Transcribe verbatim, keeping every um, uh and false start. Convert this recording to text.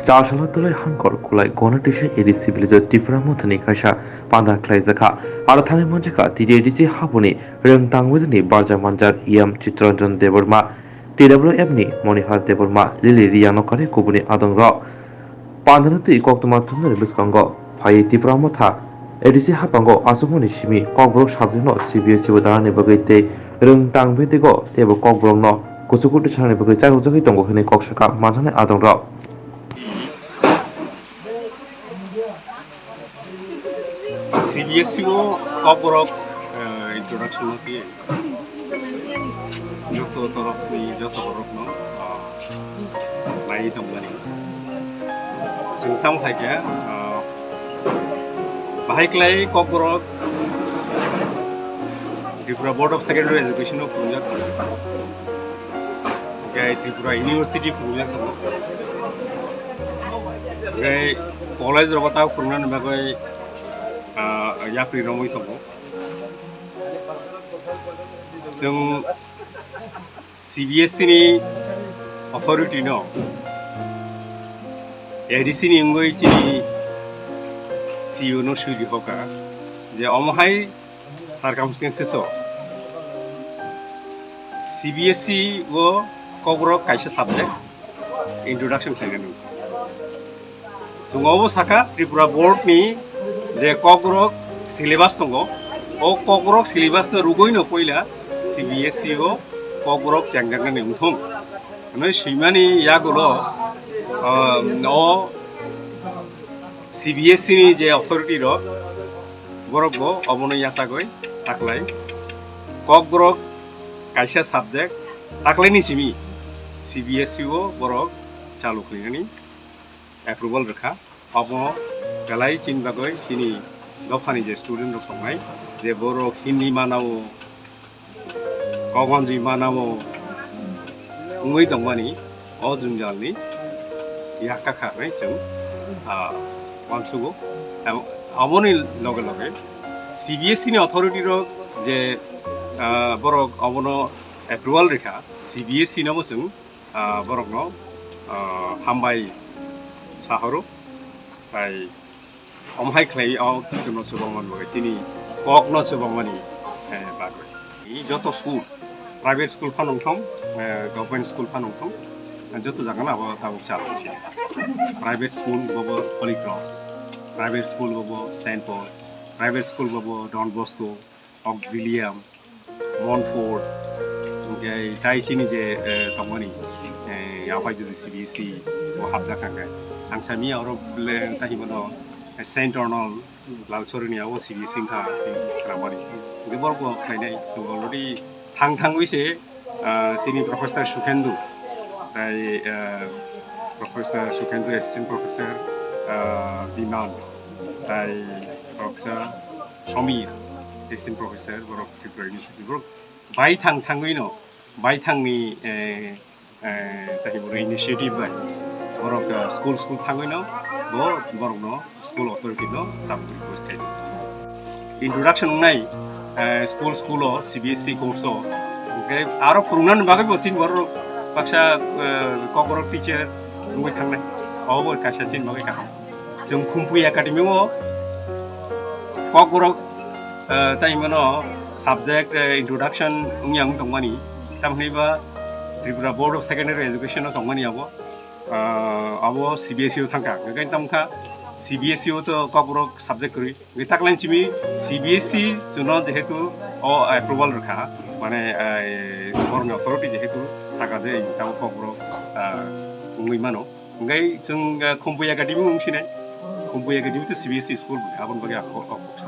Char salo twlai Hangkor Kulai Gonatisa A D C village o Tipra Mothani kaisa panda khlaijakha. Aro thangwi manjakha T D A D C haboni rwng tangwidini barja manjak E M Chittaranjan Debbarma, T W F ni Monihar Debbarma, Lily Riang no kare kubuni adongrok. Pandano twi koktwma thumnani bwskango phaiwi Tipra Motha A D C haphango achukmani simi kokborok subject no C B S E o danani bagwi tei rwng tang bedigo teibo kokborok no kuchukuti sanani bagwi charwkjagwi tongo hwnwi kok sakha manjaknai adongrok. C B S E o kokborok, eh, introduction no twi joto torokni joto borokno, ah, naiwi tongmani. Chwng tamo hai khe, ah, bahai klai kokborok Tripura Board of Secondary Education o phunukjak tongo. Hwnkhe Tripura University phunukjak tongo. Hwnkhe college rogo tamo phunuknani bagwi, ah, yapri romwi tongo. Chwng C B S E ni authority no A D C ni wngwi chini C E O no sui rihokha je omo hai circumstances o C B S E o kokborok kaisa subject introduction khlainani. Chwng obo sakha Tripura Board ni je kokborok syllabus tongo, o kokborok syllabus no rwgwi no puila C B S E o kokborok chengjaknani wngthung hwnwi swimani yagulo, ah, o C B S E ni je authority rok borok bo obono yachagwi taklai kokborok kaisa subject taklaini simi C B S E o borok chalu khlainani approval rwkha. Obo belai chini bagwi chini dophani je student rok tongnai, je borok Hindi manao, kogonjwi manao wngwi tongmani o jwnjalni yakka kha hwnwi chwng, ah, uansugo. Tamo aboni loge loge C B S E ni authority rok je, ah, borok obono approval rikha, C B S E no bo chwng, ah, borokno, ah, hambai sahoro. Tai omo hai khlai o chwngno chubangmani bagwi, chini kokno chubangmani, eh, bagwi. I joto school, private school phano wngthong, eh, government school phano wngthong, joto jagano abo tabuk chalo se. Private school bobo Holy Cross, private school bobo Saint Paul, private school bobo Don Bosco, Auxilium, Montfort, hwnkhe tai chini je, eh, tongmani, eh, yaphai jodi C B S E o hapjak hwnkhe. Ang sami oro le tai himano Saint Arnold, Lalsorini abo C B S E wngkha, eh, khnamani. Hwnkhe borok bo khlainai, chwng already thang thangwi se, ah, chini Professor Sukhendu, tai, eh, Professor Sukhendu, Assistant Professor, ah, Biman, tai Professor Somir, Assistant Professor, borok Tripura University, borok baithang thangwino, baithangni, eh, eh, tai borok initiative bai, borok, eh, school, school thangwino, bo, borokno, school authority no, tabuk request khaidi. Introduction wngnai, eh, school, school o, C B S E course o, hwnkhe aro phwrwngnani bagwi bo chini borok baksa, eh, kokborok teacher wngwi thangnai, obo kaisa chini bagwi kaham. Chwng Khumpui Academy o kokborok, eh, tai mano subject, eh, introduction wngya wng tongmani, tamhinai ba Tripura Board of Secondary Education o tongmani abo, eh, abo C B S E o thangkha, hwnkhe tamkha C B S E o to kokborok subject kwrwi, hwnkhe taklaini simi C B S E chwngno jehetu o approval rwkha, mane, eh, borokni authority jehetu saka je tamo kokborok, eh, wngwi mano. Hwnkhe chwng, eh, Khumpui Academy wng sinai. Khumpui Academy to C B S E school bwle, aboni bagwi ang kok, kok, kok.